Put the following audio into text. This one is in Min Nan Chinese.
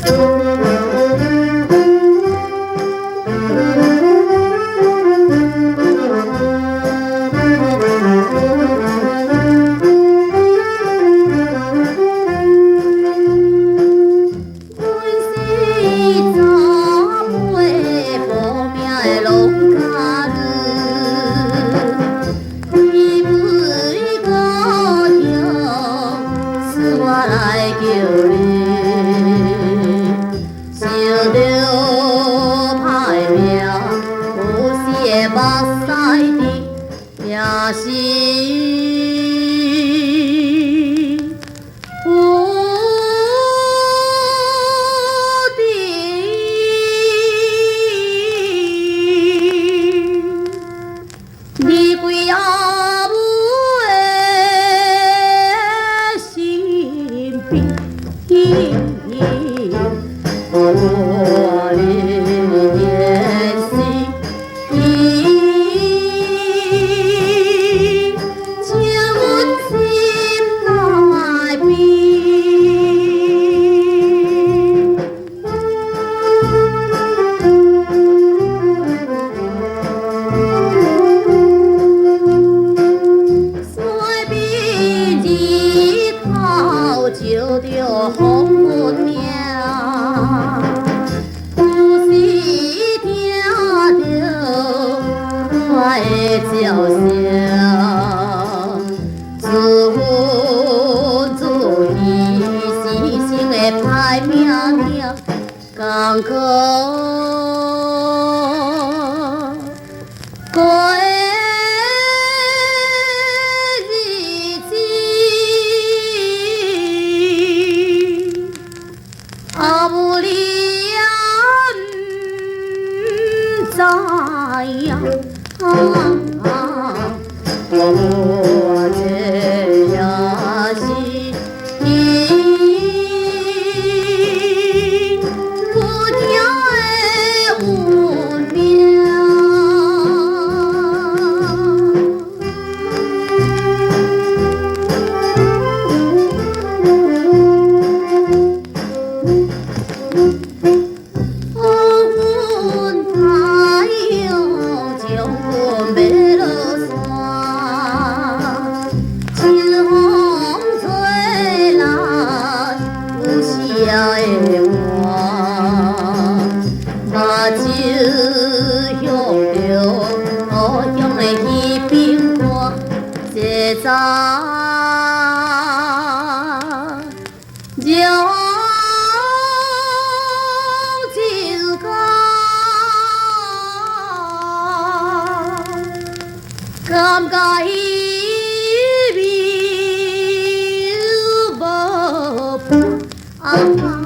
阮是早辈无名的农家女，你为故乡使我来叫你，想著歹命，有时的目屎滴，也是有滴。离开阿母的身边，我的眼神将阮心内变。山边日头照著黄昏暝，有时听著我的鸟声，自阮自彼生生的歹命疼，艰苦过的日子，阿母你也毋知影，我这也是天不听的运命。予阮太阳将阮欲落山，秋风吹来有声的寒，目睭向著故乡的彼边看，这才将一工，感觉彼暝无伴。